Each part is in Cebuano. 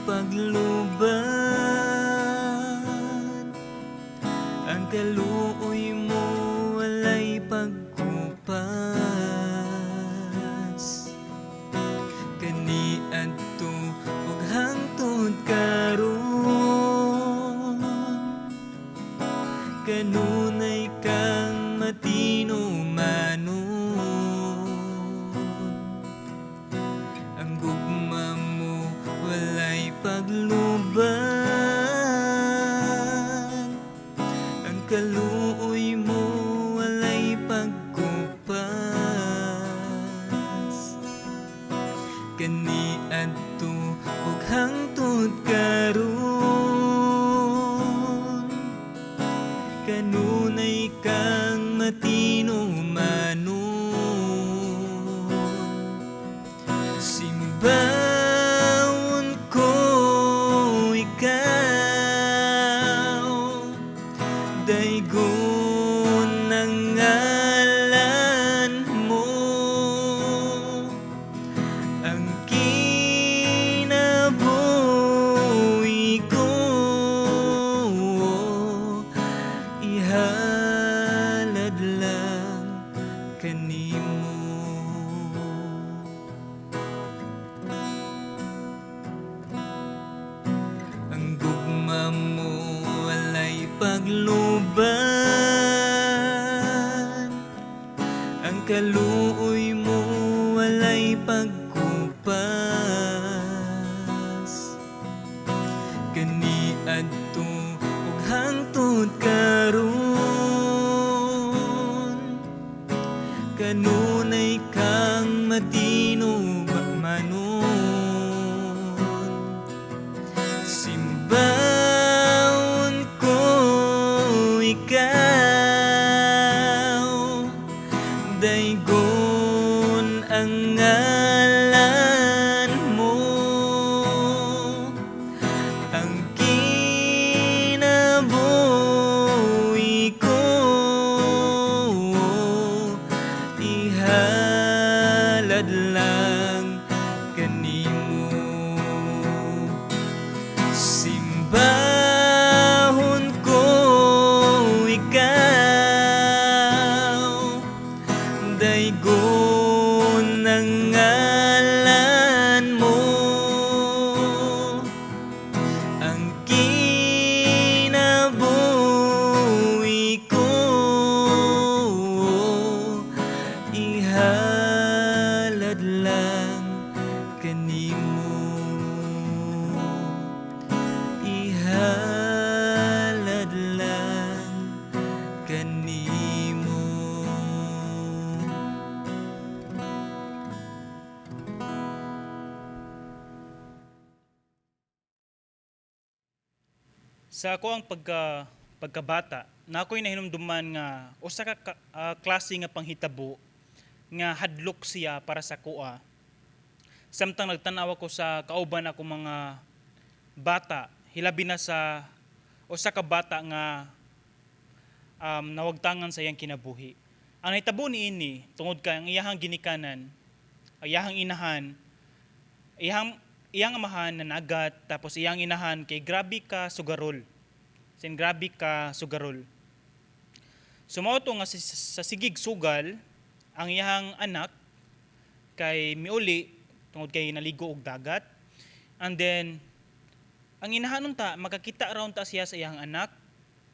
Pagluban. Ang kaluoy mo walay pagkupas. Kaniadto ug hangtod karon, kanunay kang matinumanon. Ang gugma mo walay pagluban. Ang kaluoy mo walay pagkupas. Kaniadto ug hangtod karon, kanunay kang matinumanon. Simbahon ko ikaw, daygon ang ngalan mo. Ang kinabuhi ko ihalad lang kanimo. Ang gugma mo walay pagluban. Ang kaluoy mo walay pagkupas. Kaniadto ug hangtod karon, kanunay kang matinumanon. Simbahon ko ikaw, daygon ang ngalan mo. Ang kinabuhi ko ihalad lang kanimo. Simbahon ko ikaw, daygon ang ngalan mo. Ang kinabuhi ko ihalad lang kanimo. Ihalad lang kanimo. Sa ako ang pagkabata, na ako'y nahinumduman nga usa ka klase nga panghitabo nga hadlok siya para sa kuha. Samtang nagtan-aw ako sa kauban ako mga bata, hilabi na sa usa ka bata nga nawagtangan sa iyang kinabuhi. Ang nahitabo niini tungod kay ang iyahang ginikanan, ang iyahang inahan, iyang amahan na nagat, tapos iyang inahan kay grabe ka sugarol. Sin grabe ka sugarol. So mao to nga sa sigig sugal ang iyahang anak kay miuli tungod kay naligo og dagat. And then ang inahan unta makakita ra unta siya sa iyang anak,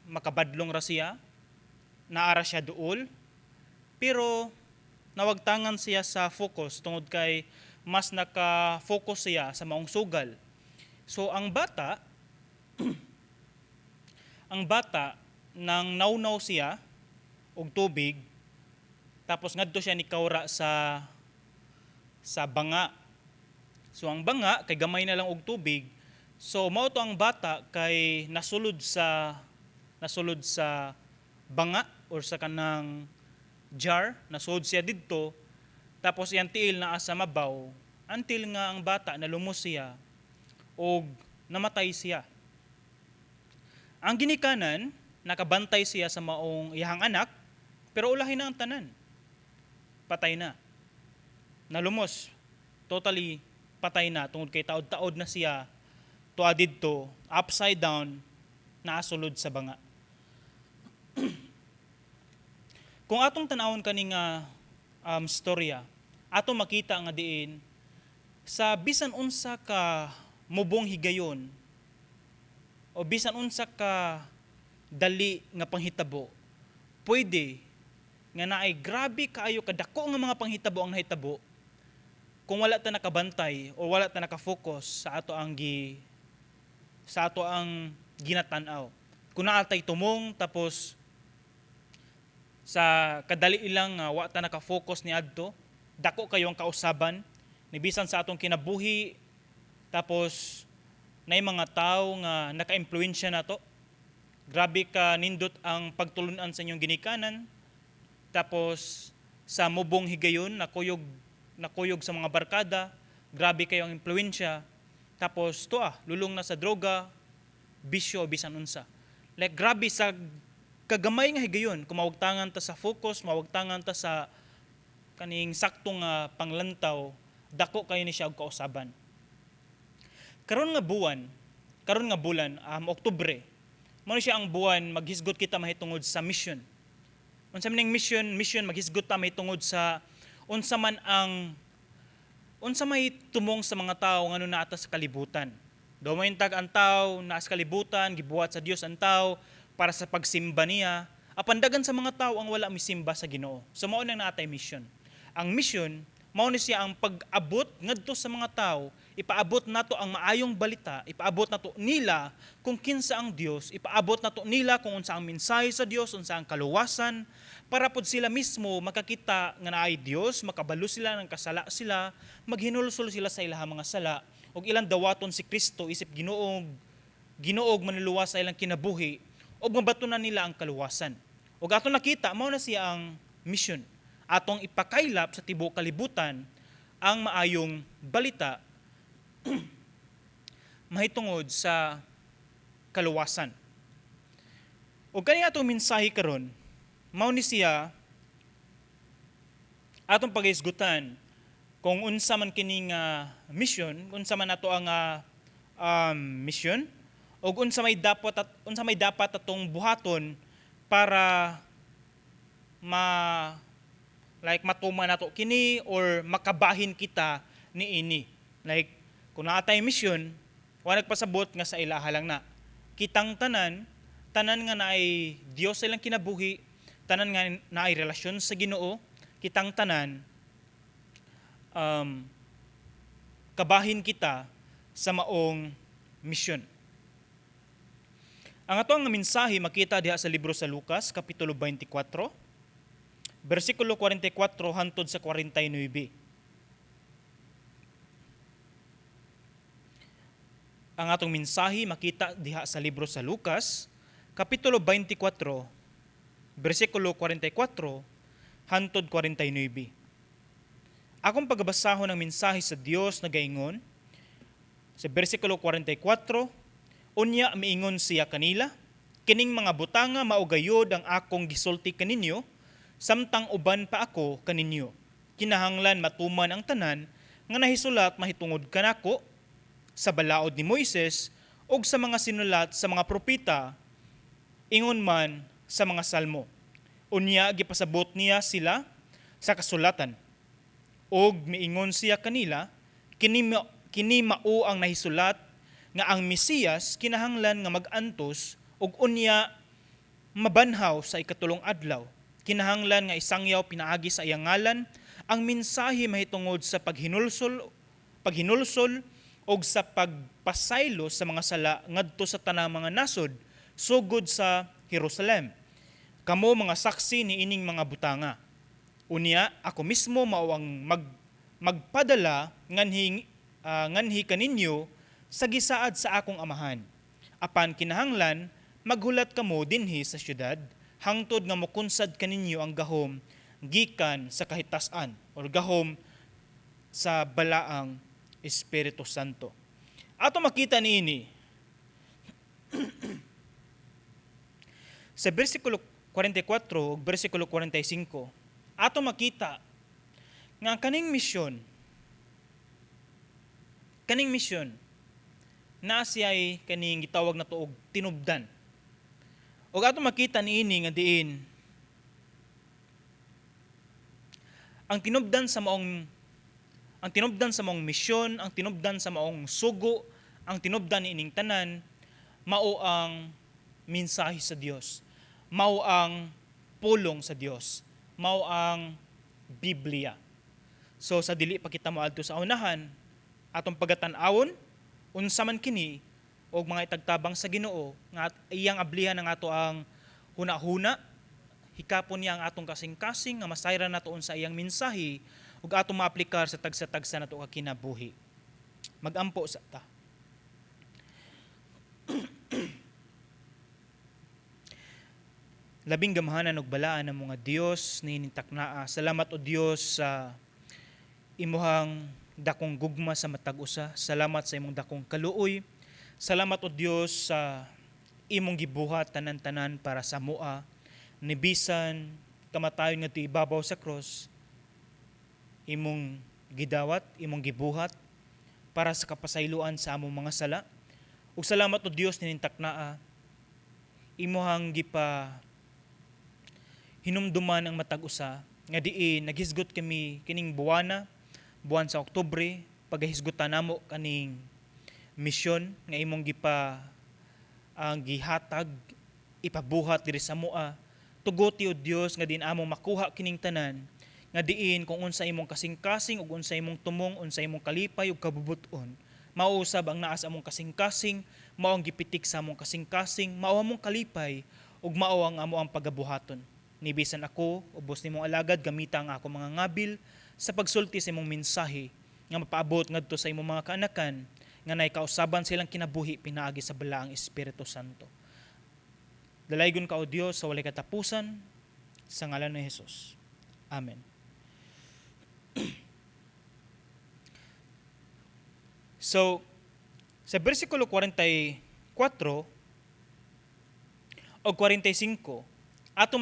makabadlong ra siya, naara siya duol, pero nawagtangan siya sa focus tungod kay mas naka-focus siya sa maong sugal. So ang bata ang bata nang nawnaw siya og tubig, tapos ngadto siya ni kawra sa banga. So ang banga kay gamay na lang og tubig. So mao to ang bata kay nasulod sa banga or sa kanang jar, nasulod siya didto, tapos iyang tiil naa sa mabaw until nga ang bata nalumos siya og namatay siya. Ang ginikanan nakabantay siya sa maong iyahang anak, pero ulahin na ang tanan. Patay na. Nalumos. Totally patay na tungod kay taod-taod na siya Tuwa didto upside down, naasulod sa banga. Kung atong tan-awon kani nga storya, atong makita nga diin sa bisan unsa ka mubong higayon o bisan unsa ka dali nga panghitabo, pwede nga naay grabe kaayo kadako nga mga panghitabo ang nahitabo kung wala ta nakabantay o wala ta nakafocus sa ato ang ginatan-aw. Kung naa tay tumong, tapos sa kadali lang nga wa ta nakafocus niadto, dako kayo ang kausaban ni bisan sa atong kinabuhi, tapos nay mga tawo nga naka-impluwensya nato. Grabe ka nindot ang pagtulunan sa inyong ginikanan, tapos sa mubong higayon nakuyog nakuyog sa mga barkada, grabe kayo ang impluwensya, tapos tuwa lulong na sa droga, bisyo, bisan unsa. Like grabe sa kagamay nga higayon kung mawagtangan ta sa focus, mawagtangan ta sa kaning sakto nga panglantaw, dako kayo ni siya og kausaban. Karon nga bulan, Oktubre, mao siya ang buwan maghisgot kita mahitungod sa mission. Unsa man ning mission? Mission, maghisgot ta mahitungod sa unsa man ang unsa may tumong sa mga tao ngano naa ta sa kalibutan. Daw tag ang tao naa sa kalibutan, gibuhat sa Dios ang tao para sa pagsimba niya. Apan dagan sa mga tao ang wala misimba sa Ginoo. So mao nang naa tay mission. Ang mission mao ni siya ang pag-abot ngadto sa mga tao, ipaabot nato ang maayong balita, ipaabot nato nila kung kinsa ang Dios, ipaabot nato nila kung unsa ang mensahe sa Dios, unsa ang kaluwasan, para pod sila mismo makakita nga naay Dios, makabalo sila ng kasala sila, maghinulsol sila sa ilahang mga sala, ug ilang dawaton si Kristo isip Ginoo, Ginoog manluluwas sa ilang kinabuhi, ug mabatunan nila ang kaluwasan. Ug ato nakita, mao na siya ang mission. Atong ipakaylap sa tibuok kalibutan ang maayong balita mahitungod sa kaluwasan. Ug kani atong mensahe karon, mao ni siya atong paghisgutan kung unsa man kini nga mission, unsa man ato ang mission, ug unsa may dapat atong buhaton para ma like matuman nato kini or makabahin kita niini. Like kung naa tay mission, wa nagpasabot nga sa ilaha lang na. Kitang tanan, tanan nga naay Dios sa ilang kinabuhi, tanan nga naay relasyon sa Ginoo, kitang tanan kabahin kita sa maong misyon. Ang ato ang mensahe makita diha sa libro sa Lucas kapitulo 24 bersikulo 44 hantod sa 49. Ang atong mensahe makita diha sa libro sa Lucas kapitulo 24 bersikulo 44 hantod 49. Akong pagbasahon ang mensahe sa Dios nagaingon sa bersikulo 44, "Unya miingon siya kanila, kining mga butanga mao gayod ang akong gisulti kaninyo samtang uban pa ako kaninyo. Kinahanglan matuman ang tanan nga nahisulat mahitungod kanako sa balaod ni Moises ug sa mga sinulat sa mga propeta, ingon man sa mga salmo." Unya gipasabot niya sila sa kasulatan. Og miingon siya kanila, kini mao ang nahisulat nga ang Mesiyas kinahanglan nga mag-antos ug unya mabanhaw sa ikatulong adlaw. Kinahanglan nga isangyaw pinaagi sa iyang ngalan ang mensahe mahitungod sa paghinulsol og sa pagpasaylo sa mga sala ngadto sa tanang mga nasod sugod sa Jerusalem. Kamo mga saksi niining mga butanga. Unya ako mismo mao ang magpadala nganhi kaninyo sa gisaad sa akong amahan. Apan kinahanglan maghulat kamo dinhi sa syudad hangtod nga mokunsad kaninyo ang gahom gikan sa kahitasan or gahom sa balaang Espiritu Santo. Ato makita niini sa bersikulo 44 ug bersikulo 45, ato makita nga ang kaning misyon Naa siya'y kaning gitawag nato og tinubdan. Ug ato makita niini nga diin ang tinubdan sa maong misyon, ang tinubdan sa maong sugo, ang tinubdan niining tanan mao ang mensahe sa Dios. Mao ang pulong sa Dios. Mao ang Biblia. So sa dili pa kita moadto sa unahan, atong pagatan-awon unsa man kini og mga itagtabang sa Ginoo nga iyang ablihan ang ato ang hunahuna, hikapon niya ang atong kasing-kasing nga masayran nato unsa iyang mensahe ug atong maaplikar sa tagsa-tagsa nato ka kinabuhi. Magampo sa ta. Labing gamhanan ug balaan ang mga Dios niining taknaa. Salamat, o Dios, sa imuhang dakong gugma sa matag usa. Salamat sa imong dakong kaluoy. Salamat, o Dios, sa imong gibuhat tanan-tanan para sa mua. Nibisan kamatayon nga ibabaw sa cross, imong gidawat, imong gibuhat para sa kapasayloan sa among mga sala. Ug salamat, o Dios, nining taknaa, imuhang gipa hinumduman ang matag usa nga diin naghisgot kami kining buwana, buwan sa Oktubre, pagahisgutan namo kaning misyon nga imong gipa ang gihatag ipabuhat diri sa mua. Tuguti, o Dios, nga diin among makuha kining tanan nga diin kung unsa imong kasing-kasing ug unsa imong tumong, unsa imong kalipay ug kabubut-on, mao usab ang naa sa among kasing-kasing, mao ang gipitik sa among kasing-kasing, mao among kalipay ug mao ang amo ang pagabuhaton. Ni bisan ako, ubos nimong alagad, gamita ang ako mga ngabil sa pagsulti sa imong mensahe nga mapaabot ngadto sa imong mga kaanakan nga nay kausaban silang kinabuhi pinaagi sa balaang Espiritu Santo. Dalaygon ka, O Dios, sa walay katapusan, sa ngalan ni Jesus. Amen. So, sa versikulo 44 o 45, ato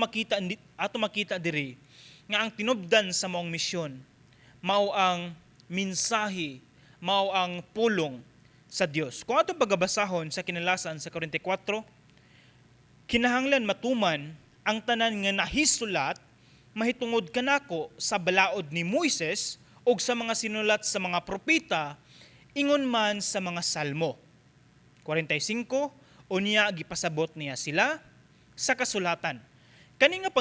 makita diri nga ang tinubdan sa maong misyon mao ang mensahe, mao ang pulong sa Dios. Kung ato pagabasahon sa kinalasan sa 44, kinahanglan matuman ang tanan nga nahisulat mahitungod kanako sa balaod ni Moises ug sa mga sinulat sa mga propeta, ingon man sa mga salmo. 45, unya gipasabot niya sila sa kasulatan. Kani nga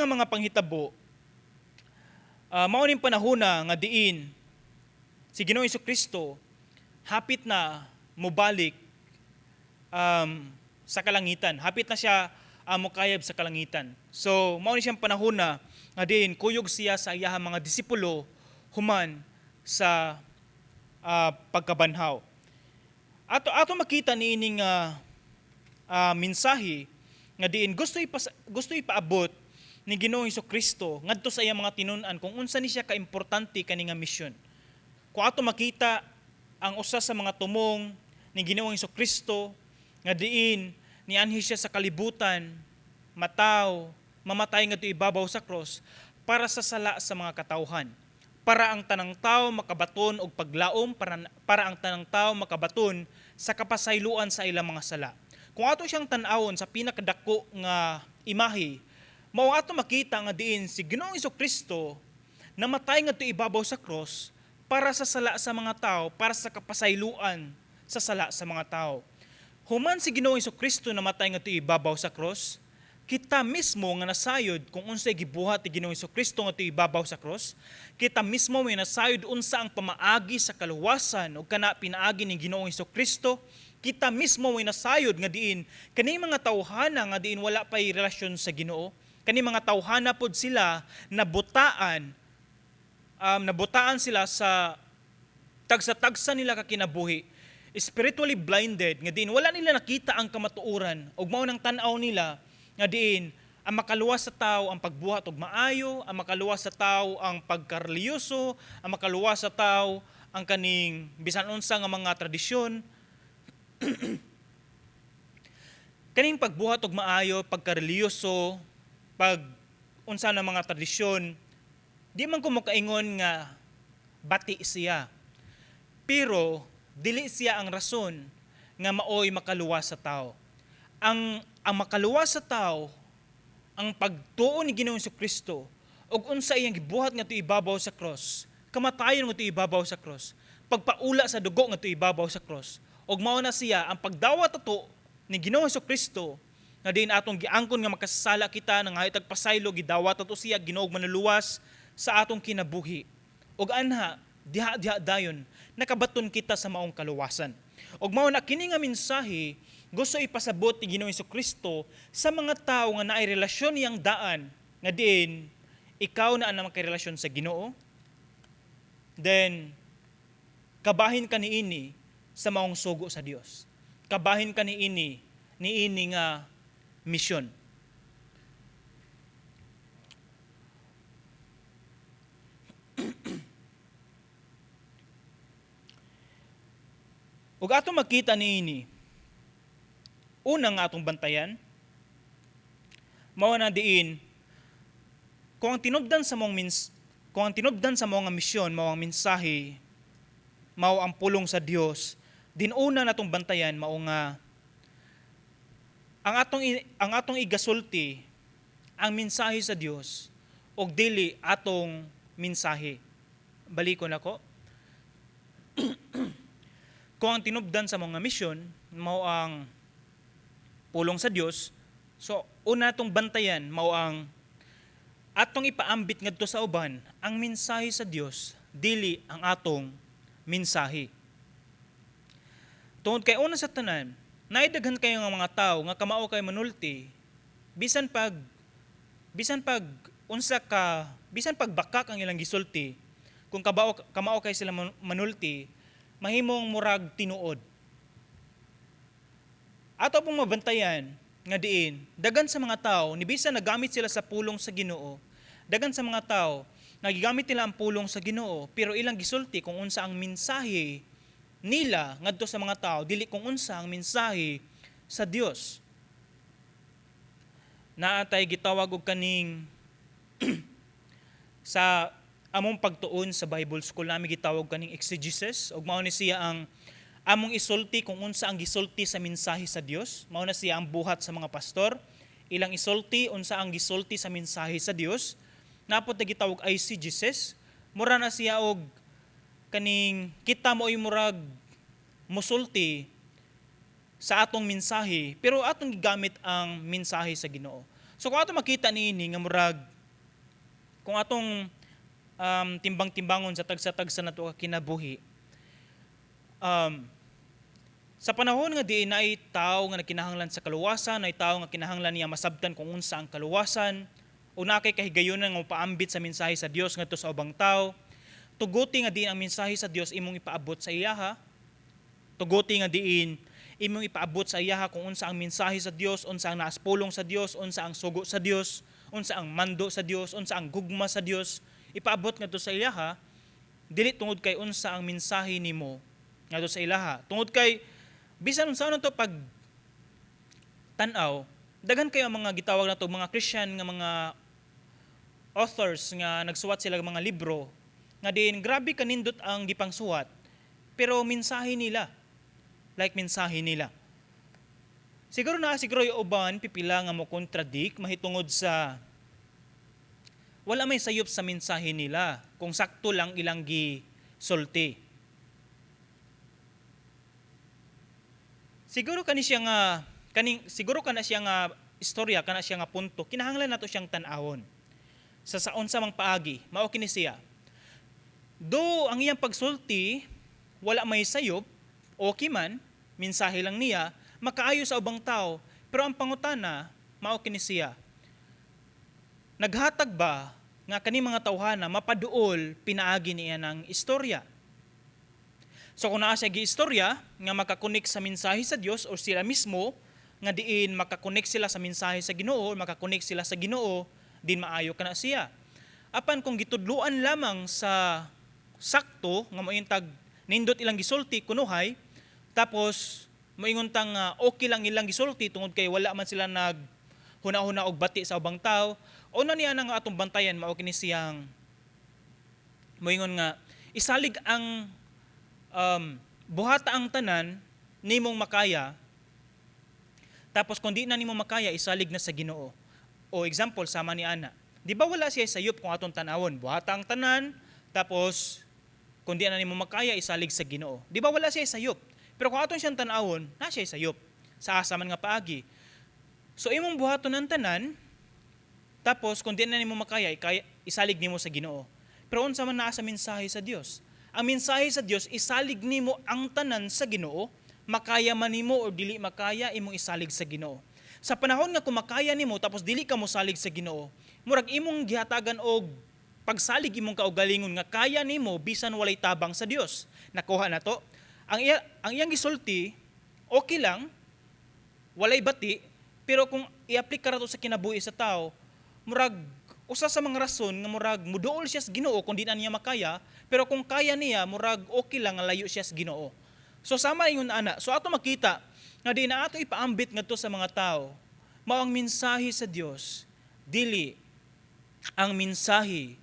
mga panghitabo, mao ning panahona nga diin si Ginoong Kristo hapit na mobalik sa kalangitan. Hapit na siya mokayab sa kalangitan. So mao ni siyang panahona nga diin kuyog siya sa iyahang mga disipulo human sa pagkabanhaw. Ato makita niining mensahe nga diin gusto ipaabot ni Ginoong Kristo ngadto sa iyang mga tinun-an kung unsa ni siya kaimportante kani nga misyon. Kung ato makita ang usa sa mga tumong ni Ginoong Kristo nga diin nianhi siya sa kalibutan, mataw, mamatay ngadto ibabaw sa cross para sa sala sa mga katawhan, para ang tanang tao makabaton og paglaom, para ang tanang tao makabaton sa kapasayloan sa ilang mga sala. Kung ato siyang tan-awon sa pinakadako nga imahe, mao ato makita nga diin si Ginoong Kristo namatay ngadto ibabaw sa cross para sa sala sa mga tao, para sa kapasayloan sa sala sa mga tao. Human si Ginoong Kristo namatay ngadto ibabaw sa cross, kita mismo nga nasayod kung unsay gibuhat ni Ginoong Kristo ngadto ibabaw sa cross, kita mismo may nasayod unsa ang pamaagi sa kaluwasan ug kana pinaagi ni Ginoong Kristo. Kita mismo may nasayod nga diin kani mga tawhana nga diin wala pay relasyon sa Ginoo, kani mga tawhana pod sila nabutaan sila sa tagsa-tagsa nila ka kinabuhi, spiritually blinded, nga diin wala nila nakita ang kamatuoran ug mao nang tan-aw nila nga diin ang makaluwas sa tao ang pagbuhat og maayo, ang makaluwas sa tao ang pagkareliyoso, ang makaluwas sa tao ang kaning bisan unsa nga mga tradisyon. Kaning pagbuhat og maayo, pagkareliyoso, pag unsa na mga tradisyon, di man ko mokaingon nga bati siya. Pero Dili siya ang rason nga maoy makaluwas sa tao. Ang makaluwas sa tao, ang pagtuo ni Ginoong Kristo ug unsa iyang gibuhat ngadto ibabaw sa cross, kamatayon ngadto ibabaw sa cross, pagpaula sa dugo ngadto ibabaw sa cross. Ug mao na siya ang pagdawat ato ni Ginoong Kristo nga diin atong giangkon nga makasasala kita, nang tag pasaylo, gidawat ato siya Ginoo manluluwas sa atong kinabuhi. Ug anha diha diha dayon nakabaton kita sa maong kaluwasan. Ug mao na kini nga mensahe gusto ipasabot ni Ginoong Kristo sa mga tawo nga naay relasyon niyang daan, nga diin ikaw na ang makarelasyon sa Ginoo, then kabahin ka niini sa maong sugo sa Dios. Kabahin ka niini niini nga misyon. Ug atong makita niini, unang atong bantayan, mao na diin kung ang tinubdan sa mong misyon mao ang mensahe, mao ang pulong sa Dios, din una natong bantayan mao nga ang atong igasulti ang mensahe sa Dios og dili atong mensahe. Balikon ako. Kung ang tinubdan sa mga misyon mao ang pulong sa Dios, so una atong bantayan mao ang atong ipaambit ngadto sa uban ang mensahe sa Dios, dili ang atong mensahe. Tungod kay una sa tanan, naidaghan kayo nga mga tawo nga kamao kay manulti, bisan pag unsa ka, bisan pag bakak ang ilang gisulti, kung kabao kamao kay sila manulti, mahimong murag tinuod. Ato pong mabantayan nga diin, dagan sa mga tao, ni bisan nagamit sila sa pulong sa Ginoo, dagan sa mga tao, nagigamit nila ang pulong sa Ginoo, pero ilang gisulti kung unsa ang mensahe nila ngadto sa mga tao, dili kung unsa ang mensahe sa Dios. Naa tay gitawag og kaning sa among pagtuon sa Bible School nami gitawag kaning exegesis, ug mao ni siya ang among isulti kung unsa ang gisulti sa mensahe sa Dios. Mao na siya ang buhat sa mga pastor, ilang isulti unsa ang gisulti sa mensahe sa Dios. Napot na gitawag eisegesis, mura na siya og kaning kita mo ay murag musulti sa atong mensahe, pero atong gigamit ang mensahe sa Ginoo. So kung atong makita niini nga murag kung atong timbang-timbangon sa tagsa-tagsa nato ka kinabuhi, sa panahon nga di naay tao nga nagkinahanglan sa kaluwasan, naay tao nga kinahanglan niya masabtan kung unsa ang kaluwasan, o naa kay kahigayonan nga mopaambit sa mensahe sa Dios ngadto sa ubang tao, tuguti nga diin ang mensahe sa Dios imong ipaabot sa iyaha. Tuguti nga diin imong ipaabot sa iyaha kung unsa ang mensahe sa Dios, unsa ang naaspulong sa Dios, unsa ang sugo sa Dios, unsa ang mando sa Dios, unsa ang gugma sa Dios, ipaabot ngadto sa iyaha, dili tungod kay unsa ang mensahe nimo ngadto sa ilaha. Tungod kay bisan unsa to pag tan-aw, daghan kayo ang mga gitawag nato mga Christian nga mga authors nga nagsuwat sila mga libro nga diin grabe kanindot ang gipangsuwat, pero mensahe nila, like mensahe nila. Siguro na siguro yung uban pipila nga mo contradict mahitungod sa wala may sayop sa mensahe nila kung sakto lang ilang gisulti. Siguro kani siya nga kaning siguro kana siya nga istorya, kana siya nga punto, kinahanglan nato siyang tan-awon sa saon sa mang paagi. Mao kini siya, do ang iyang pagsulti wala may sayop, okay man, mensahe lang niya, makaayo sa ubang tao, pero ang pangutana mao kini siya, naghatag ba nga kani mga tawhana mapaduol pinaagi niya ng istorya? So kung naa siya gi-istorya nga makakonek sa mensahe sa Dios, o sila mismo nga diin makakonek sila sa mensahe sa Ginoo, makakonek sila sa Ginoo, din maayo kana siya. Apan kung gitudluan lamang sa sakto nga mointag nindot ilang gisulti kunuhay, tapos moingon tang okay lang ilang gisulti tungod kay wala man sila nag huna-huna og bati sa ubang tao, una niya na nga atong bantayan mao kini siyang moingon nga isalig ang Buhata ang tanan nimong makaya, tapos kung di na nimo makaya, isalig na sa Ginoo. O example, sama ni ana. Di ba wala siya sayop kung atong tanawon? Buhata ang tanan, tapos kung di na nimo makaya, isalig sa Ginoo. Di ba wala siya sayop? Pero kung aton siyang tanawon, na siya sayop. Sa asa man nga paagi. So imong buhaton ang tanan, tapos kung di na nimo makaya, isalig nimo sa Ginoo. Pero unsa man naa sa mensahe sa Dios? Ang mensahe sa Dios, isalig nimo ang tanan sa Ginoo, makaya man nimo o dili makaya, imong isalig sa Ginoo. Sa panahon nga kumakaya nimo tapos dili ka mosalig sa Ginoo, murag imong gihatagan og pagsalig imong kaugalingon nga kaya nimo bisan walay tabang sa Dios. Nakuha na to. Ang iyang gisulti, okay lang, walay bati, pero kung i-apply ra to sa kinabuhi sa tao, murag usa sa mga rason nga murag muduol siya sa Ginoo kung di na niya makaya, pero kung kaya niya, murag okay lang nga layo siya sa Ginoo. So sama ingon ana. So ato makita nga di na ato ipaambit ngadto sa mga tao. Mao ang mensahe sa Dios, dili ang mensahe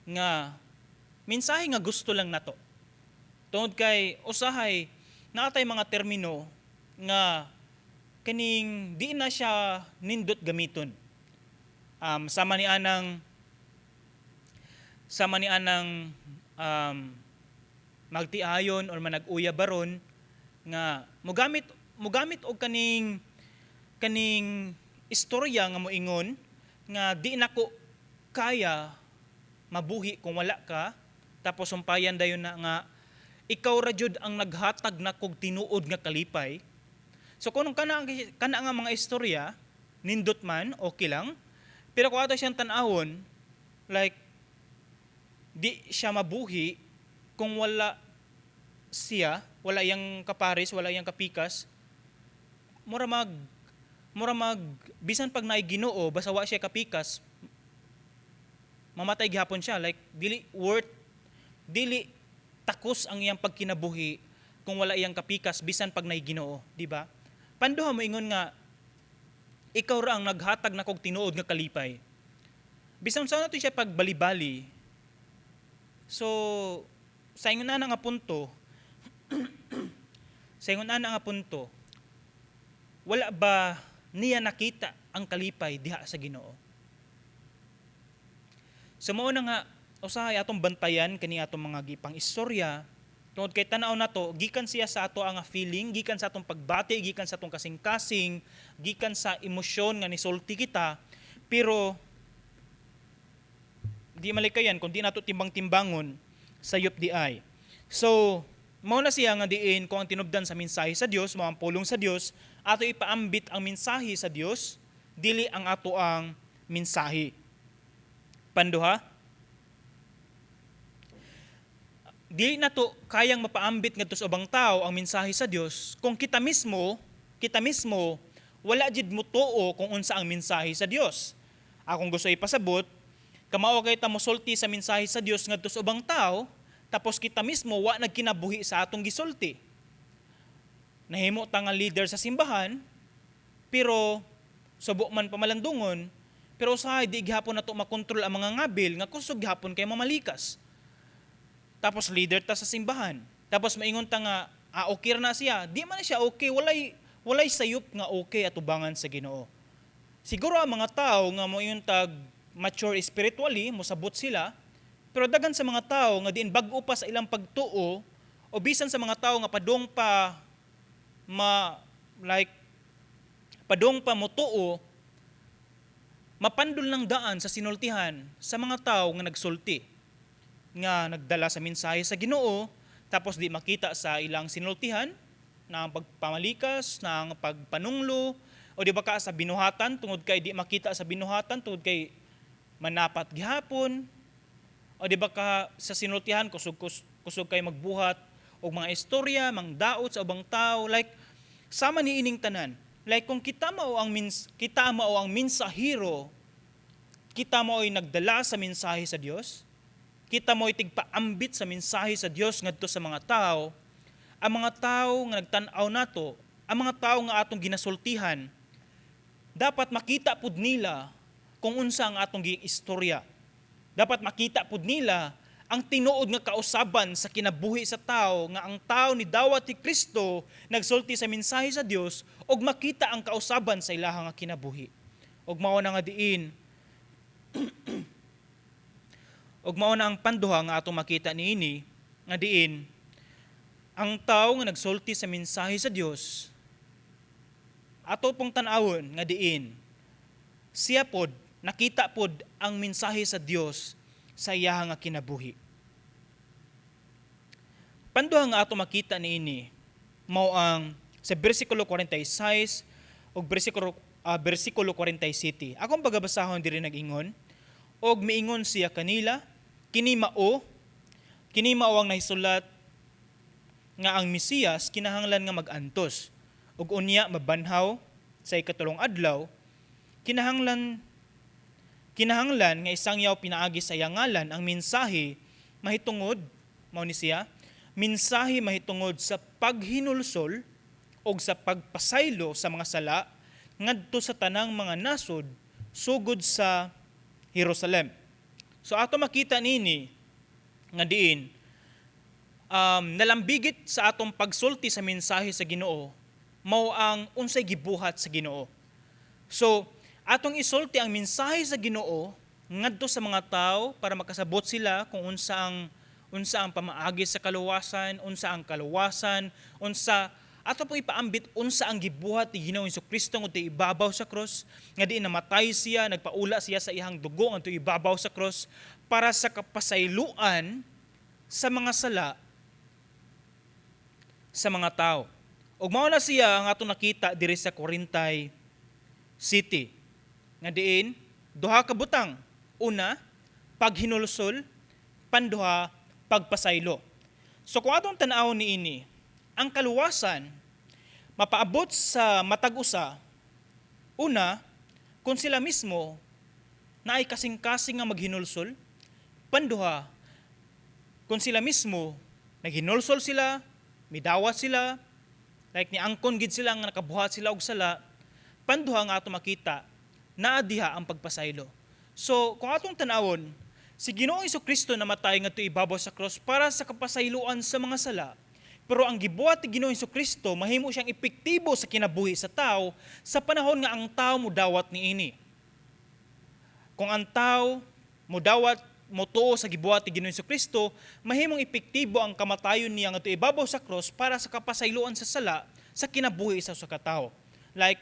nga gusto lang nato. Tungod kay usahay naatay mga termino nga kaning di na siya nindot gamiton. Sama ni anang magtiayon or manag-uya baron nga mogamit mogamit og kaning kaning istorya nga moingon nga di nako kaya mabuhi kung wala ka, tapos sumpayan dayon na nga ikaw ra jud ang naghatag nakog tinuod nga kalipay. So kung kana nga mga istorya nindot man, okay lang, pero kung ato siyang tan-awon, like di siya mabuhi kung wala siya, wala iyang kaparis, wala iyang kapikas, mura mag bisan pag naay Ginoo, basta wa siya kapikas, mamatay gihapon siya. Like dili worth, dili takos ang iyang pagkinabuhi kung wala iyang kapikas bisan pag naay Ginoo, di ba? Panduha mo ingon nga ikaw ra ang naghatag nakog tinuod nga kalipay. Bisan sa nato siya pagbalibali. So sa ingon ana nga punto, wala ba niya nakita ang kalipay diha sa Ginoo? So mao na nga usahay atong bantayan kani atong mga gipang istorya tungod kay tan-aw nato gikan siya sa ato ang feeling, gikan sa atong pagbati, gikan sa atong kasing-kasing, gikan sa emosyon nga nisulti kita, pero di malikayan kung di nato timbang-timbangon sayop di ay. So mao na siya nga diin kung ang tinubdan sa mensahe sa Dios mao ang pulong sa Dios, ato ipaambit ang mensahe sa Dios, dili ang ato ang mensahe. Panduha, dili nato kayang mapaambit ngadto sa ubang tao ang mensahe sa Dios kung kita mismo wala jud motuo kung unsa ang mensahe sa Dios. Akong gusto ipasabot, kamao kay ta mosulti sa mensahe sa Dios ngadto sa ubang tao, tapos kita mismo wa nagkinabuhi sa atong gisulti. Nahimo ta nga leader sa simbahan, pero subo man pamalandungon, pero usahay di gihapon nato makontrol ang mga ngabil nga kusog gihapon kay mamalikas. Tapos leader ta sa simbahan. Tapos maingon ta nga okay na siya. Di man na siya okay, walay walay sayop nga okay atubangan sa Ginoo. Siguro ang mga tao nga moingon tag mature spiritually, mosabot sila, pero dagan sa mga tao nga diin bag-o pa sa ilang pagtuo o bisan sa mga tao nga padung pa ma like padung pa motuo, mapandol ng daan sa sinultihan sa mga tao nga nagsulti nga nagdala sa mensahe sa Ginoo, tapos di makita sa ilang sinultihan na ang pagpamalikas, na ang pagpanunglo, o di ba ka sa binuhatan, tungod kay di makita sa binuhatan tungod kay manapat gihapon, o di ba ka sa sinultihan kusog kusog kay magbuhat og mga istorya, mangdaot sa ubang tao, like sama ni ining tanan. Like kung kita mao ang mensahero, kita mao'y nagdala sa mensahe sa Dios, kita mo'y tigpaambit sa mensahe sa Dios ngadto sa mga tao, ang mga tao nga nagtan-aw nato, ang mga tao nga atong ginasultihan, dapat makita pud nila kung unsa ang atong giistorya. Dapat makita pud nila Ang tinuod nga kausaban sa kinabuhi sa tao, nga ang tao ni dawat ni Kristo, nagsulti sa mensahe sa Dios ug makita ang kausaban sa ilahang nga kinabuhi. Ug mao na ang panduha nga atong makita niini, nga diin ang tao nga nagsulti sa mensahe sa Dios, ato pong tan-awon nga diin siya pod nakita pod ang mensahe sa Dios sa iyaha nga kinabuhi. Panduha nga ato makita niini mao ang sa bersikulo 46 ug bersikulo 47. Akong pagabasahon diri, nag-ingon, "Og miingon siya kanila, kini mao ang nahisulat nga ang Mesiyas kinahanglan nga mag-antos ug unya mabanhaw sa ikatulong adlaw. Kinahanglan nga isangyaw pinaagi sa iyang ngalan ang mensahe mahitungod," mao ni siya, "mensahe mahitungod sa paghinulsol og sa pagpasaylo sa mga sala ngadto sa tanang mga nasod, sugod sa Jerusalem." So ato makita nini nga diin nalambigit sa atong pagsulti sa mensahe sa Ginoo mao ang unsay gibuhat sa Ginoo. So atong isulti ang mensahe sa Ginoo ngadto sa mga tao para makasabot sila kung unsa ang pamaagi sa kaluwasan, unsa ang kaluwasan, unsa ato pong ipaambit unsa ang gibuhat ni Ginoong Kristo ngadto ibabaw sa krus, nga diin namatay siya, nagpaula siya sa iyang dugo ngadto ibabaw sa krus para sa kapasayloan sa mga sala sa mga tao. Ug mao na siya ang atong nakita diri sa 47 nga diin duha ka butang. Una, paghinulsol; panduha, pagpasaylo. So kung atong tan-awon niini, ang kaluwasan mapaabot sa matag usa, una, kung sila mismo naay kasing-kasing nga maghinulsol; panduha, kung sila mismo naghinulsol sila, midawat sila, like niangkon gid sila nga nakabuhat sila og sala; panduha nga ato makita, naa diha ang pagpasaylo. So kung atong tan-awon, si Ginoong Kristo namatay ngadto ibabaw sa cross para sa kapasayloan sa mga sala. Pero ang gibuhat ni Ginoong Kristo, mahimo siyang epektibo sa kinabuhi sa tao sa panahon nga ang tao mudawat niini. Kung ang tao mudawat, motuo sa gibuhat ni Ginoong Kristo, mahimong epektibo ang kamatayon niya ngadto ibabaw sa cross para sa kapasayloan sa sala sa kinabuhi sa usa ka tawo. Like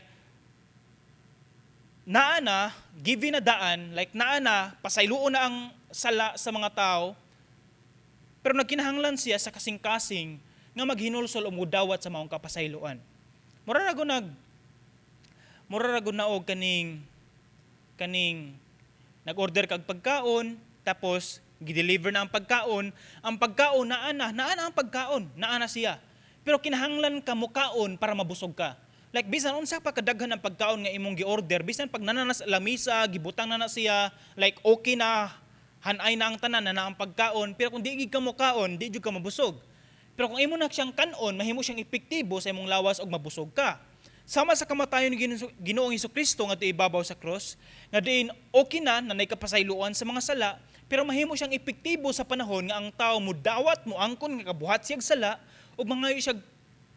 naa na, given na daan, like naa na, pasayloon na ang sala sa mga tao, pero nagkinahanglan siya sa kasing-kasing nga maghinulsol o mudawat sa maong kapasayloan. Mura ra gud na og kaning nag-order kag pagkaon, tapos gi-deliver na ang pagkaon naa na ang pagkaon, naa na siya. Pero kinahanglan ka mukaon para mabusog ka. Like bisan unsa pa kadaghan ang pagkaon nga imong gi-order, bisan pag naa na sa lamisa, gibutang na na siya, like okay na, hanay na ang tanan na, na ang pagkaon, pero kung di gid ka mukaon, di jud ka mabusog. Pero kung imo na siyang kanon, mahimo siyang epektibo sa imong lawas ug mabusog ka. Sama sa kamatayon ni Ginoong Kristo nga ibabaw sa cross, nga diin okay na na kapasayloan sa mga sala, pero mahimo siyang epektibo sa panahon nga ang tao mudawat, moangkon nga kabuhat siyag sala ug mangayo siya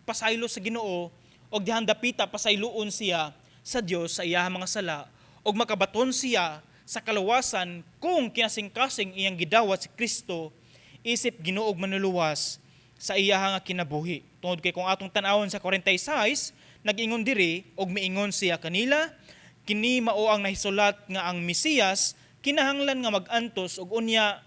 pasaylo sa Ginoo, ug dihang dapita pasayloon siya sa Dios sa iyang mga sala ug makabaton siya sa kaluwasan kung kinasingkasing iyang gidawat si Kristo isip Ginoo ug Manluluwas sa iyaha nga kinabuhi. Tungod kay kung atong tan-awon sa 46, nag-ingon diri, "Og miingon siya kanila, kini mao ang nahisulat nga ang Mesiyas kinahanglan nga mag-antos ug unya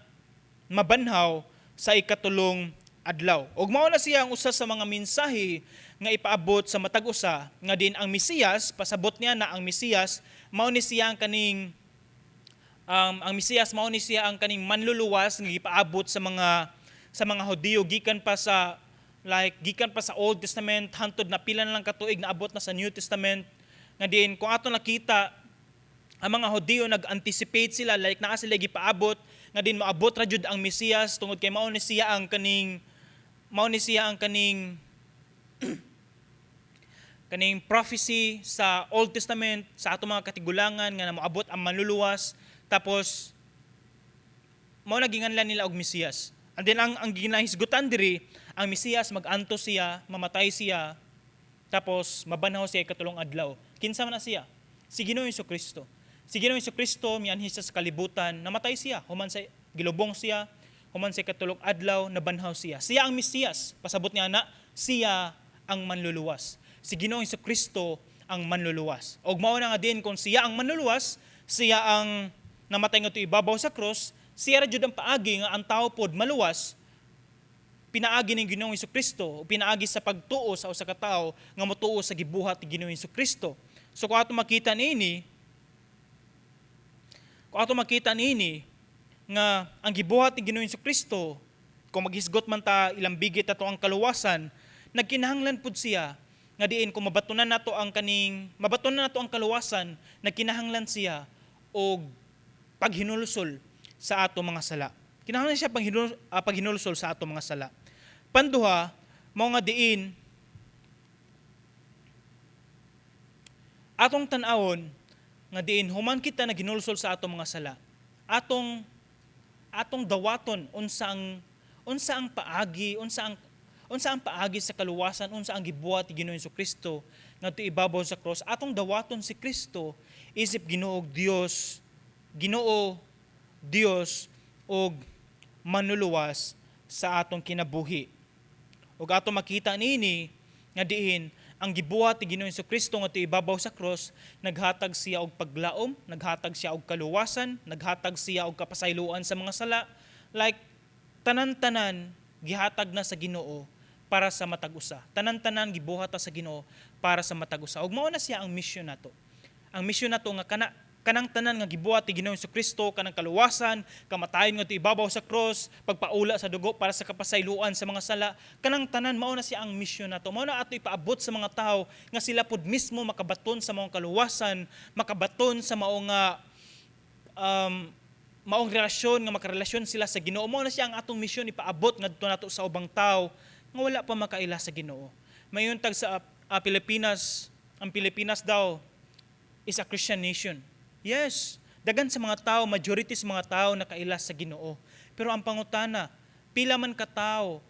mabanhaw sa ikatulong adlaw." Ug mao na siya ang usa sa mga mensahe nga ipaabot sa matag usa, nga din ang Mesiyas, pasabot niya na ang Mesiyas mao ni siya ang kaning ang Mesiyas mao ni siya ang kaning manluluwas nga gipaabot sa mga Hudiyo gikan pa sa Old Testament hantod na pila na lang katuig naabot na sa New Testament, nga diin kung ato nakita ang mga Hudiyo, nag-anticipate sila, like naa sila gipaabot nga din maabot ra jud ang Mesiyas, tungod kay mao ni siya ang kaning kaning prophecy sa Old Testament sa ato mga katigulangan nga moabot ang manluluwas. Tapos Mao na ginganlan nila og Mesiyas. And then ang ginahisgutan diri, ang Mesiyas mag-antos siya, mamatay siya, tapos mabanhaw siya ikatulong adlaw. Kinsa man na siya? Si Ginoong Kristo. Si Ginoong Kristo mianhi siya sa kalibutan, namatay siya, human sa gilubong siya, human sa ikatulong adlaw, nabanhaw siya. Siya ang Mesiyas. Pasabot niya na, siya ang manluluwas. Si Ginoong Kristo ang manluluwas. Og mao na nga din kung siya ang manluluwas, siya ang namatay ngadto ibabaw sa cross, siya ra jud ang paagi nga ang tao pod maluwas, pinaagi ning Ginoong Kristo, o pinaagi sa pagtuo sa usa ka tawo nga motuo sa gibuhat ni Ginoong Kristo. So kung ato makita niini nga ang gibuhat ni Ginoong Kristo, kung maghisgot man ta ilambigit ato ang kaluwasan, nagkinahanglan pud siya nga diin kung mabatunan nato ang kaluwasan, nagkinahanglan siya og paghinulsol sa ato mga sala. Kinahanglan siya paghinulsol sa ato mga sala. Panduha, mao nga diin atong tan-awon nga diin human kita naghinulsol sa ato mga sala, atong atong dawaton unsa ang paagi, unsa ang paagi sa kaluwasan, unsa ang gibuhat ni Ginoong Kristo ngadto ibabaw sa cross. Atong dawaton si Kristo isip Ginoo Dios, Ginoo Dios og manluluwas sa atong kinabuhi. Ug ato makita niini nga diin ang gibuhat ni Ginoong Kristo ngadto ibabaw sa cross, naghatag siya og paglaom, naghatag siya og kaluwasan, naghatag siya og kapasayloan sa mga sala. Like tanan-tanan gihatag na sa Ginoo para sa matag usa. Tanan-tanan gibuhat ta sa Ginoo para sa matag usa. Ug mao na siya ang mission nato. Ang mission nato nga kanang tanan nga gibuhat ni Ginoong Kristo, kanang kaluwasan, kamatayon ngadto ibabaw sa cross, pagpaula sa dugo para sa kapasayloan sa mga sala, kanang tanan mao na siya ang mission nato. Mao na ato ipaabot sa mga tawo nga sila pud mismo makabaton sa maong kaluwasan, makabaton sa mao nga maong relasyon, nga makarelasyon sila sa Ginoo. Mao na siya ang atong misyon ipaabot ngadto nato sa ubang tawo nga wala pa makaila sa Ginoo. Mayon tag sa Pilipinas, ang Pilipinas daw is a Christian nation. Yes, daghan sa mga tao, majority sa mga tao nakaila sa Ginoo. Pero ang pangutana, pila man ka tao,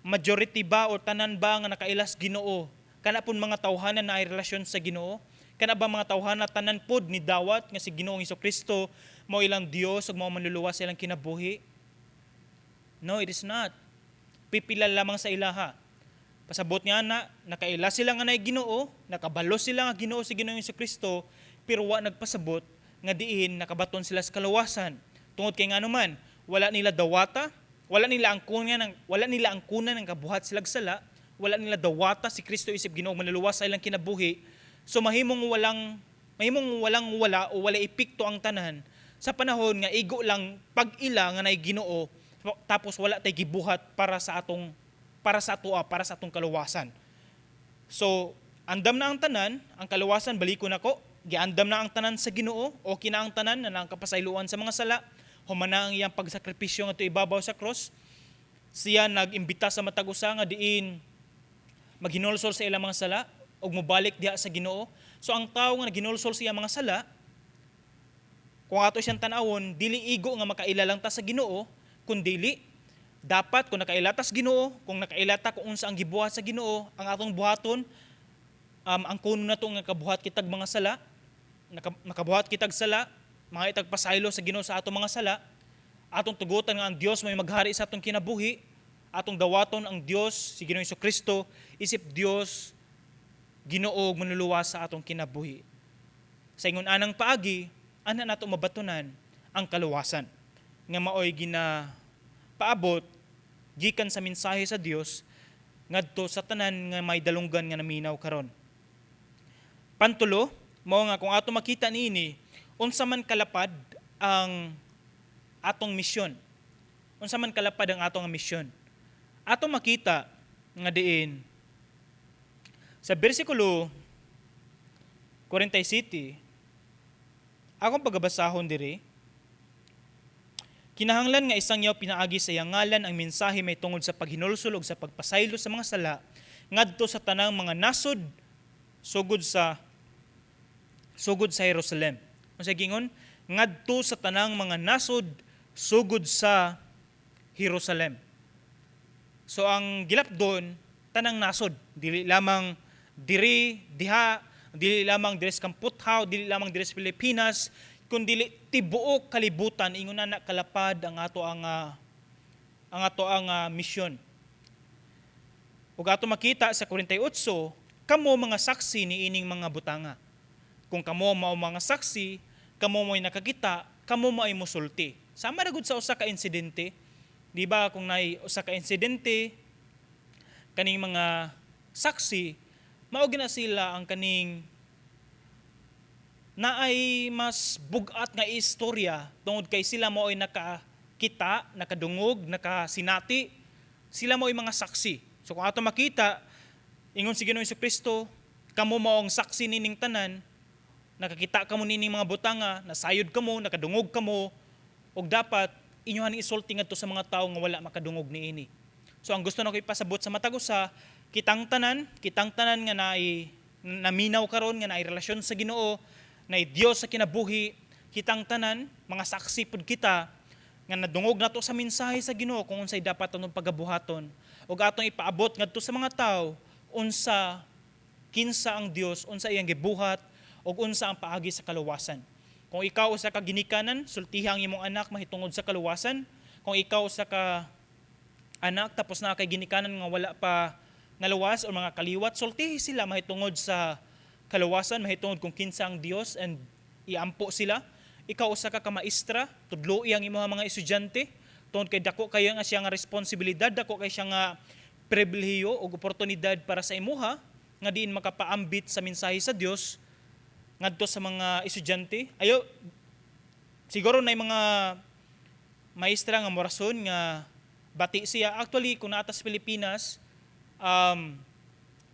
majority ba o tanan ba nga nakaila sa Ginoo? Kana pud mga tawhana na ay relasyon sa Ginoo? Kana ba mga tawhana tanan pod ni dawat nga si Ginoong Kristo mao ilang Dios ug mao manluluwas sa ilang kinabuhi? No, it is not. Pipila lamang sa ilaha. Pasabot niya na, nakaila sila nga naay Ginoo, nakabalo sila nga Ginoo si Ginoong Kristo, pero wa nagpasabot nga diin nakabaton sila sa kaluwasan. Tungod kay ngano man, wala nila dawata, wala nila ang kunan ng kabuhat sila sala, wala nila dawata si Kristo isip Ginoo manluluwas sa ilang kinabuhi. So mahimong walang wala o wala epekto ang tanan sa panahon nga igo lang pag-ila nga naay Ginoo, tapos wala tay gibuhat para sa atoa, para sa atong kaluwasan. So, andam na ang tanan, ang kaluwasan balikon nako, giandam na ang tanan sa Ginoo, okay na ang tanan na ang kapasayloan sa mga sala, human na ang iyang pagsakripisyo ngadto ibabaw sa cross. Siya nag-imbita sa matag usa nga diin maghinulsol sa ilang mga sala ug mobalik diha sa Ginoo. So ang tawo nga naghinulsol sa iyang mga sala, kung ato siyang tan-awon, dili igo nga makaila lang ta sa Ginoo, kundili dapat kung nakaila ta sa Ginoo, kung nakaila ta kung unsa ang gibuhat sa Ginoo, ang atong buhaton, ang kuno nato nga kabuhat kitag mga sala, nakabuhat kitag sala, mga itag pasaylo sa Ginoo sa atong mga sala, atong tugutan nga ang Dios may maghari sa atong kinabuhi, atong dawaton ang Dios si Ginoong Kristo isip Dios, Ginoo ug manluluwas sa atong kinabuhi. Sa ingon anang paagi, ana nato mabatunan ang kaluwasan nga maoy gina paabot gikan sa mensahe sa Dios ngadto sa tanan nga may dalunggan nga naminaw karon. Pantulo, mao nga kung ato makita niini, unsa man kalapad ang atong misyon. Unsa man kalapad ang atong misyon. Ato makita nga diin sa bersikulo 47, akong pagabasahon diri, "Kinahanglan nga isangyaw pinaagi sa iyang ngalan ang mensahe may tungod sa paghinulsol ug sa pagpasaylo sa mga sala ngadto sa tanang mga nasod sugod sa Jerusalem." Unsa gingon? Ngadto sa tanang mga nasod Sugod sa Jerusalem. So ang gilapdon, tanang nasod, dili lamang diri diha, dili lamang diri sa Kamputhaw, dili lamang diri sa Pilipinas, kundi tibuok kalibutan. Ingon na kalapad ang ato ang misyon. Ug ato makita sa 48, kamo mga saksi ni ining mga butanga. Kung kamo mao mga saksi, kamo mo'y nakakita, kamo mo'y musulti. Sama ra gud sa usa ka insidente. Di ba, kung nay usa ka insidente, kaning mga saksi mao gina sila ang kaning naay mas bugat nga istorya tungod kay sila mo ay nakakita, nakadungog, nakasinati. Sila mo ay mga saksi. So kung ato makita, ingon si Ginoong Kristo, kamo mao ang saksi nining tanan, nakakita kamo nining mga butanga, nasayod kamo, nakadungog kamo, ug dapat inyohan isulti ngadto sa mga tawo nga wala makadungog niini. So ang gusto nako ipasabot sa matag usa, kitang tanan nga naay naminaw karon, nga naay relasyon sa Ginoo, naay Dios sa kinabuhi, kitang tanan mga saksi pud kita nga nadungog nato sa mensahe sa Ginoo kung unsay dapat atong pagabuhaton ug atong ipaabot ngadto sa mga tawo unsa, kinsa ang Dios, unsa iyang gibuhat ug unsa ang paagi sa kaluwasan. Kung ikaw usa ka ginikanan, sultiha ang imong anak mahitungod sa kaluwasan. Kung ikaw usa ka anak tapos naa kay ginikanan nga wala pa naluwas o mga kaliwat, sultihi sila mahitungod sa kaluwasan, mahitungod kung kinsa ang Dios and iampo sila. Ikaw usa ka kamaestra, tudloi ang imong mga estudyante tungod kay dako kayo nga siya nga responsibilidad, dako kay siya nga pribilehiyo ug oportunidad para sa imuha nga diin makapaambit sa mensahe sa Dios ngadto sa mga estudyante. Ayo siguro na mga maestra nga morason nga bati siya. Actually, kung naa ta sa Pilipinas,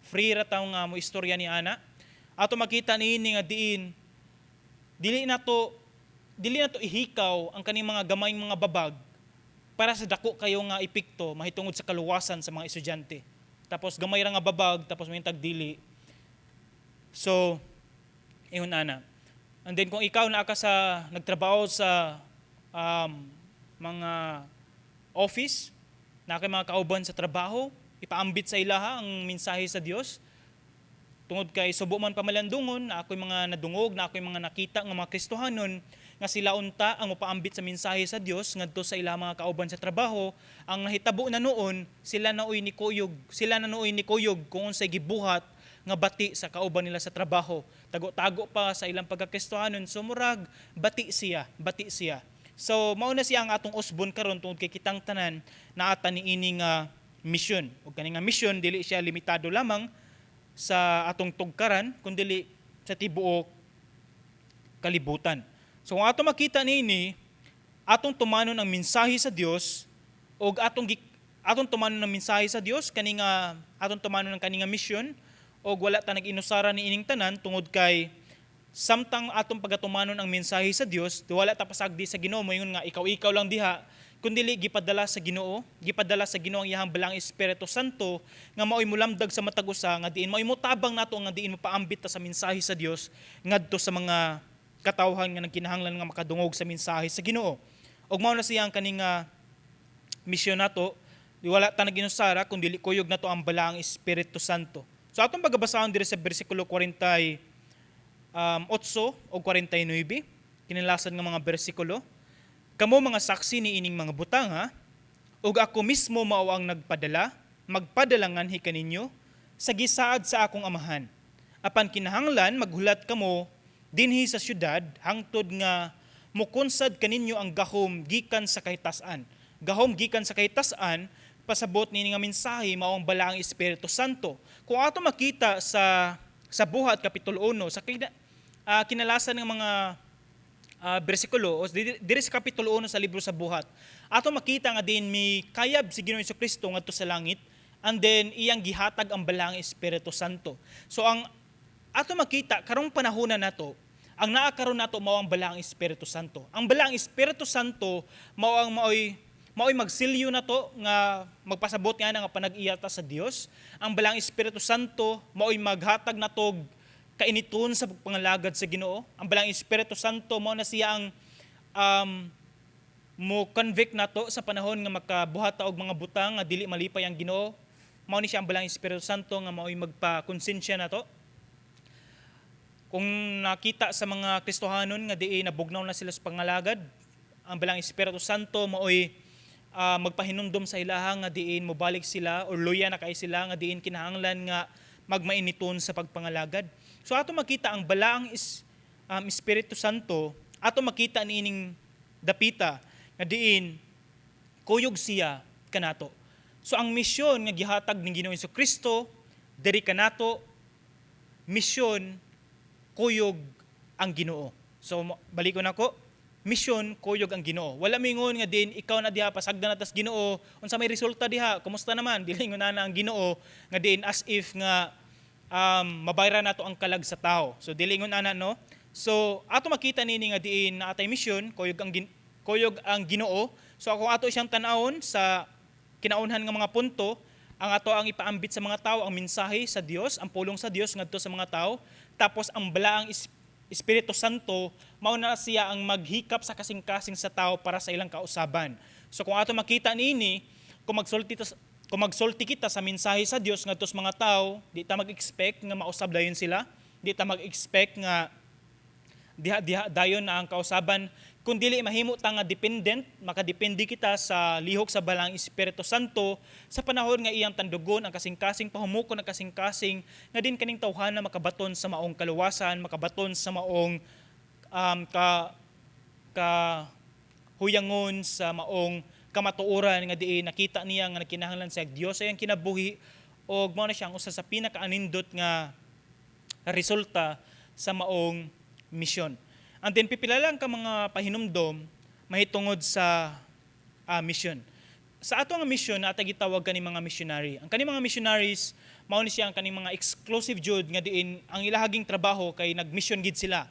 free ra taw nga mo istorya ni ana. Ato makita niini nga diin dili nato ihikaw ang kaning mga gamayng mga babag para sa dako kayo nga epekto mahitungod sa kaluwasan sa mga estudyante. Tapos gamay ra nga babag, tapos may dili. So ingon ana. And then kung ikaw naa ka sa nagtrabaho sa mga office, naa kay mga kauban sa trabaho, ipaambit sa ilaha ang mensahe sa Dios. Tungod kay subo man pamalandungon, na ako'y mga nadungog, na ako'y mga nakita nga mga Kristohanon nga sila unta ang mopaambit sa mensahe sa Dios ngadto sa ilang mga kauban sa trabaho. Ang nahitabo na noon, sila na nooy ni kuyog kung unsay gibuhat nga bati sa kauban nila sa trabaho. Tago-tago pa sa ilang pagkakristohanon, so murag bati siya, bati siya. So mao na siya ang atong usbon karon tungod kay kitang tanan naa ta niini nga mission. Ug kani nga mission, dili siya limitado lamang sa atong tugkaran kundi sa tibuok kalibutan. So kung ato makita niini, atong tumanon ang mensahe sa Dios ug atong tumanon ang mensahe sa Dios, kani nga atong tumanon ang kani nga mission ug wala ta nag-inusara ni ining tanan tungod kay samtang atong pagatumanon ang mensahe sa Dios, wala ta pasagdi sa Ginoo moingon nga ikaw-ikaw lang diha, kundi gipadala sa Ginoo ang iyang Balaang Espiritu Santo nga maoy mulamdag sa matag usa nga diin maoy motabang nato nga diin mopaambit ta sa mensahe sa Dios ngadto sa mga katawhan nga nagkinahanglan nga makadungog sa mensahe sa Ginoo. Ug mao na siya ang kaning nga misyon nato, di wala ta naginusara kun dili kuyog nato ang Balaang Espiritu Santo. So atong pagabasahon diri sa bersikulo 48 o 49, kinilasan nga mga bersikulo. Kamo mga saksi ni ining mga butanga, ug ako mismo mao ang nagpadala, magpadala nganhi kaninyo sa gisaad sa akong Amahan. Apan kinahanglan maghulat kamo dinhi sa syudad hangtod nga mukonsad kaninyo ang gahom gikan sa kahitasan. Gahom gikan sa kahitasan, pasabot nini nga mensahe mao ang Balaang Espiritu Santo. Kung ato makita sa Buhat kapitulo 1 sa kinalasan ng mga bersikulo o diri sa kapitulo 1 sa libro sa Buhat, ato makita nga din mi kayab si Ginoong Kristo ngadto sa langit and then iyang gihatag ang Balaang Espiritu Santo. So ang ato makita karong panahon na nato, ang naa karon nato mao ang Balaang Espiritu Santo. Ang Balaang Espiritu Santo mao ang maoy magsilyo nato nga magpasabot nga nga panag-iya ta sa Dios. Ang Balaang Espiritu Santo maoy maghatag natog kainiton sa pangalagad sa Ginoo. Ang Balaang Espiritu Santo mao na siya ang Mo convict nato sa panahon nga makabuhat ta og mga butang nga dili malipay ang Ginoo. Mao ni siya ang Balaang Espiritu Santo nga mao'y magpa-konsensya nato. Kung nakita sa mga Kristohanon nga diin nabugnaw na sila sa pangalagad, ang Balaang Espiritu Santo mao'y magpahinumdom sa ilaha nga diin mobalik sila or luya na kay sila nga diin kinahanglan nga magmainiton sa pagpangalagad. So ato makita ang Balaang Espiritu Santo, ato makita niining dapita nga diin kuyog siya kanato. So ang misyon nga gihatag ning Ginoong Kristo diri kanato, misyon, kuyog ang Ginoo. So balikon nako, misyon, kuyog ang Ginoo. Wala mingon nga din ikaw na diha, pasagdan na tas Ginoo, unsa may resulta diha, kumusta naman? Dili ingon na ang Ginoo nga diin as if nga mabayra nato ang kalag sa tao. So dili ingon ana, no. So ato makita nini nga diin na atay misyon, kuyog ang Ginoo. So ako ato siyang tan-awon sa kinaunhan nga mga punto, ang ato ang ipaambit sa mga tao ang mensahe sa Dios, ang pulong sa Dios ngadto sa mga tao. Tapos ang Balaang Espiritu Santo mao na siya ang maghikap sa kasing-kasing sa tao para sa ilang kausaban. So kung ato makita niini, kung magsulti kita sa mensahe sa Dios ngadto sa mga tao, di ta mag-expect nga mausab dayon sila, di ta mag-expect nga diha diha dayon na ang kausaban, kun dili mahimo ta nga dependent, makadepende kita sa lihok sa Balaang Espiritu Santo sa panahon nga iyang tandugon ang kasing-kasing, pahumukon ang kasing-kasing nga din kaning tawhana makabaton sa maong kaluwasan, makabaton sa maong ka ka huyangon, sa maong kamatuoran nga diin nakita niya nga nagkinahanglan sa Dios sa iyang kinabuhi, og mao na siya ang usa sa pinakaanindot nga resulta sa maong misyon. And then pipila lang ka mga pahinumdom mahitungod sa mission. Sa ato nga mission, naata gitawag kani mga missionary. Ang kani mga missionaries, mao ni siya ang kaning mga exclusive jud nga diin ang ilahaging trabaho kay nag-mission gid sila.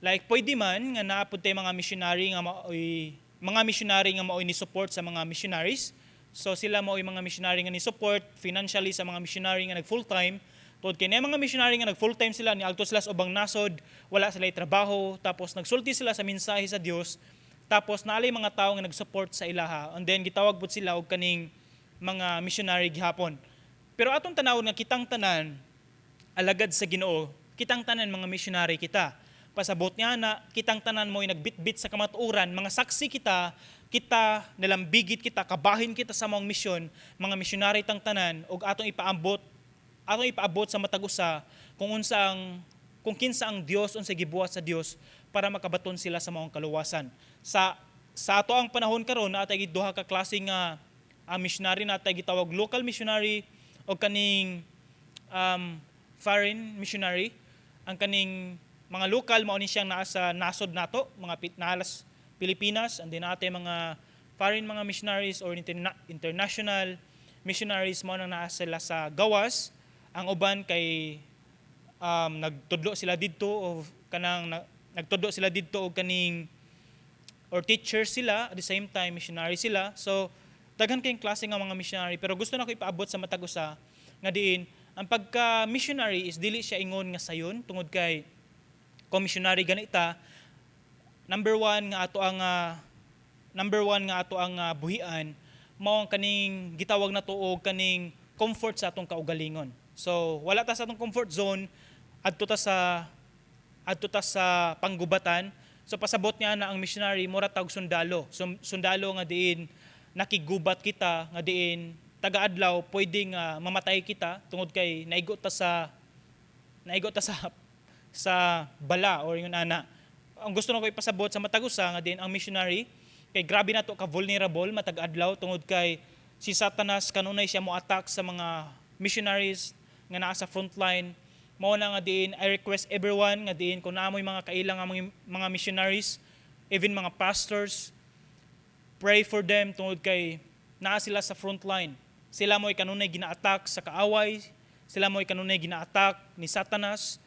Like pwede man nga naa pud tay mga missionary nga maoy ni support sa mga missionaries. So sila maoy mga missionary nga ni support financially sa mga missionary nga nag full time. Tuod kay na mga missionary nga nag full time sila, niadto sila sa ubang nasod, wala sila trabaho, tapos nagsulti sila sa mensahe sa Dios, tapos naalay mga tao nga nag-support sa ilaha. And then gitawag pud sila og kaning mga missionary gihapon. Pero atong tanawon nga kitang tanan alagad sa Ginoo, kitang tanan mga missionary kita. Pasabot niya na kitang tanan mo'y nagbitbit sa kamatuoran, mga saksi kita, kita nalambigit kita, kabahin kita sa maong misyon, mga missionary tang tanan ug atong ipaabot sa matag usa kung kinsa ang Dios, unsa gibuhat sa Dios para makabaton sila sa maong kaluwasan. Sa ato ang panahon karon, naa tay duha ka klase nga missionary, naa tay gitawag local missionary o kaning foreign missionary. Ang kaning mga local mao ni siyang naa sa nasod nato, mga nalas Pilipinas, and then naa tay mga foreign mga missionaries or international missionaries, mao nang naa sila sa gawas. Ang uban kay nagtudlo sila didto o kanang nagtudlo sila didto og kaning or teacher sila, at the same time missionary sila. So daghan kayong klase nga mga missionary, pero gusto nako ipaabot sa matag usa nga diin ang pagka missionary is dili siya ingon nga sayon, tungod kay kung missionary ganita, number one nga ato ang buhian mao ang kaning gitawag na og kaning comfort sa atong kaugalingon. So wala ta sa atong comfort zone, adto ta sa panggubatan. So pasabot niya na ang missionary mura tag sundalo. So, sundalo nga diin nakigubat kita, nga diin taga-adlaw pwede nga mamatay kita tungod kay naigo ta sa bala or yung ana. Ang gusto nako ipasabot sa matag usa nga diin ang missionary kay grabe na to ka vulnerable matag adlaw, tungod kay si Satanas kanunay siya mo attack sa mga missionaries nga naa sa frontline. Mao na nga diin I request everyone nga diin kung naa moy mga kaila nga mga missionaries, even mga pastors, pray for them tungod kay naa sila sa frontline. Sila mo'y kanunay gina-attack sa kaaway, sila mo'y kanunay gina-attack ni Satanas.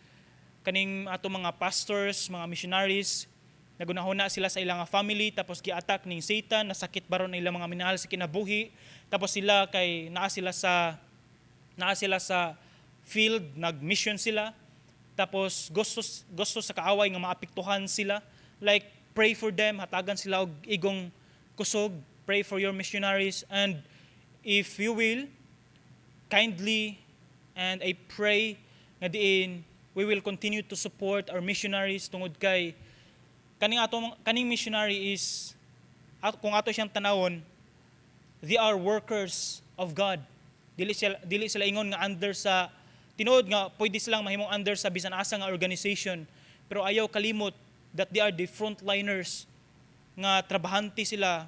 Kaning ato mga pastors, mga missionaries, nagunahuna sila sa ilang family, tapos gi-attack ning Satan, nasakit baron na ilang mga minahal sa kinabuhi, tapos sila kay naa sila sa field, nag-mission sila, tapos gusto gusto sa kaaway nga maapektuhan sila. Like pray for them, hatagan sila og igong kusog, pray for your missionaries, and if you will, kindly, and I pray nga diin we will continue to support our missionaries tungod kay kaning ato kaning missionary is at kung ato siyang tanawon, they are workers of God. Dili sila ingon nga under sa, tinuod nga pwede silang mahimong under sa bisan asa nga organization, pero ayaw kalimot that they are the frontliners nga trabahante sila,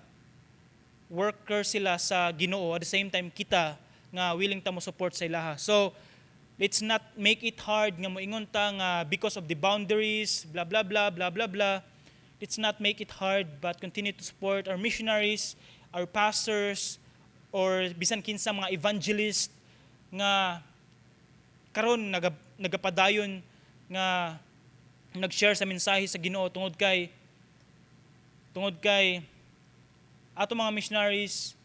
worker sila sa Ginoo. At the same time, kita nga willing ta mo support sa ilaha. So let's not make it hard nga moingon ta nga because of the boundaries, blah blah blah blah blah blah. Let's not make it hard but continue to support our missionaries, our pastors, or bisan kinsa mga evangelist nga karon nagapadayon nga nag-share sa mensahe sa Ginoo, tungod kay ato mga missionaries,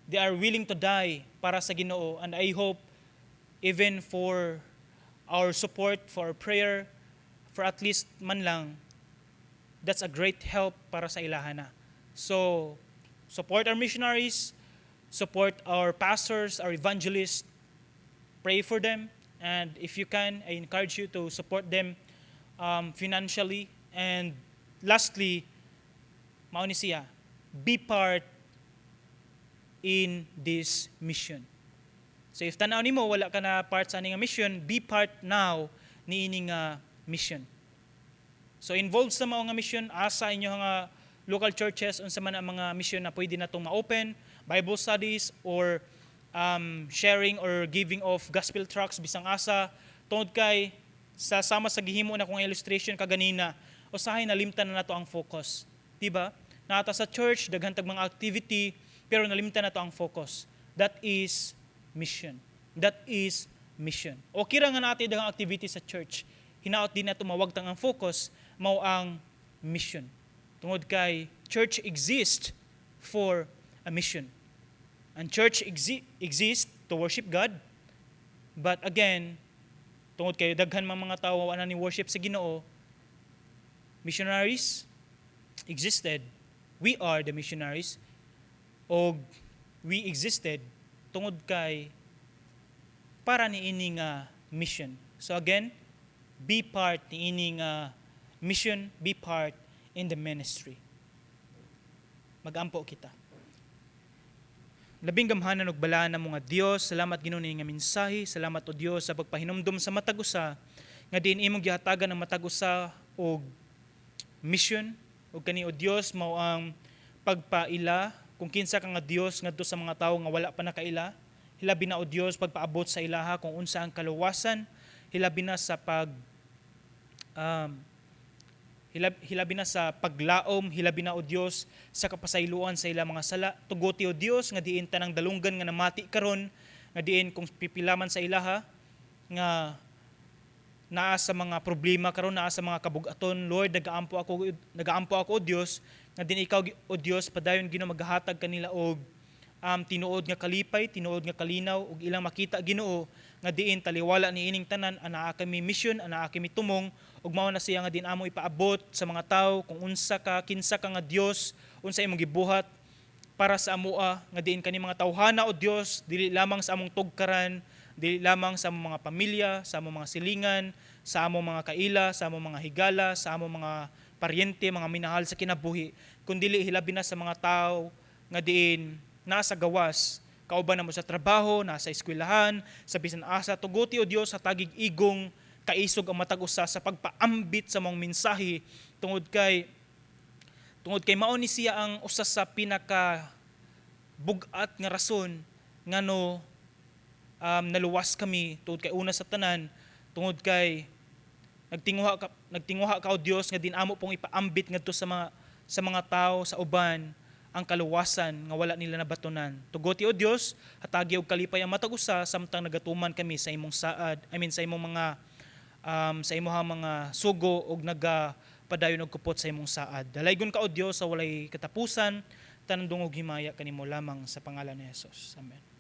they are willing to die para sa Ginoo. And I hope even for our support, for our prayer, for at least man lang, that's a great help para sa ilahana. So support our missionaries, support our pastors, our evangelists, pray for them, and if you can, I encourage you to support them financially. And lastly, mao ni siya, be part in this mission. So if tanaw nimo wala ka na part sa ani nga mission, be part now niini nga mission. So involved sa mao nga mission, asa inyo nga local churches, unsa man ang mga mission na pwede natong ma-open, Bible studies or sharing or giving of gospel tracts bisang asa, tungod kay sa sama sa gihimo na kong illustration kaganina, usahay nalimtan na nato ang focus, di ba? Naa ta sa church, daghan tag mga activity, pero nalimtan nato ang focus. That is mission. That is mission. Okay ra nga natin daghang activity sa church, hinaot di nato mawagtang ang focus mao ang mission, tungod kay church exists for a mission, and church exists to worship God. But again, tungod kay daghan man mga tawo wala ni worship sa Ginoo, missionaries existed. We are the missionaries og we existed tungod kay para niini nga mission. So again, be part niini nga mission, be part in the ministry. Magampo kita. Labing gamhanan ug balaan na mga Dios, salamat, Ginoo, nga mensahe, salamat, o Dios, sa pagpahinumdom sa matag usa nga diin imong gihatagan ang matag usa og mission, ug kani, o Dios, mao ang pagpaila kung kinsa ka nga Dios ngadto sa mga tawo nga wala pa nakaila. Hilabi na, o Dios, pagpaabot sa ilaha kung unsa ang kaluwasan, hilabi na sa paglaom, hilabi na, o Dios, sa kapasayloan sa ilang mga sala. Tuguti, o Dios, nga diin tanang dalunggan nga namati karon, nga diin kung pipilaman sa ilaha nga naa sa mga problema karon, naa sa mga kabugaton, Lord, nagaampo ako, o Dios, nga din ikaw, o Dios, padayon, Ginoo, maghahatag kanila og tinuod nga kalipay, tinuod nga kalinaw, ug ilang makita, Ginoo, nga diin taliwala ni ining tanan, anaa kami mission, anaa kami tumong, ug mao na siya nga din amo ipaabot sa mga tawo kung unsa ka, kinsa ka nga Dios, unsa imong gibuhat para sa amoa, nga diin kani mga tawhana, o Dios, dili lamang sa among tugkaran, dili lamang sa among mga pamilya, sa among mga silingan, sa among mga kaila, sa among mga higala, sa among mga paryente, mga minahal sa kinabuhi, kundili hilabi na sa mga tao nga diin nasa gawas, kauban namo sa trabaho, nasa eskwelahan, sa bisan asa. Tuguti, o Dios, sa tagig igong kaisog ang matag usa sa pagpaambit sa mong mensahe, tungod kay mao ni siya ang usa sa pinaka bug-at nga rason ngano naluwas kami, tungod kay una sa tanan, tungod kay nagtinguha ka, o Dios, nga din amo pong ipaambit ngadto sa mga tao, sa uban, ang kaluwasan nga wala nila nabatunan. Tuguti, o Dios, hatagi og kalipay ang matag usa samtang nagatuman kami sa imong saad, I mean, sa imong mga sugo og naga padayon og kupot sa imong saad. Dalaygon ka, o Dios, sa walay katapusan, tanan dungog himaya kanimo lamang sa pangalan ni Jesus. Amen.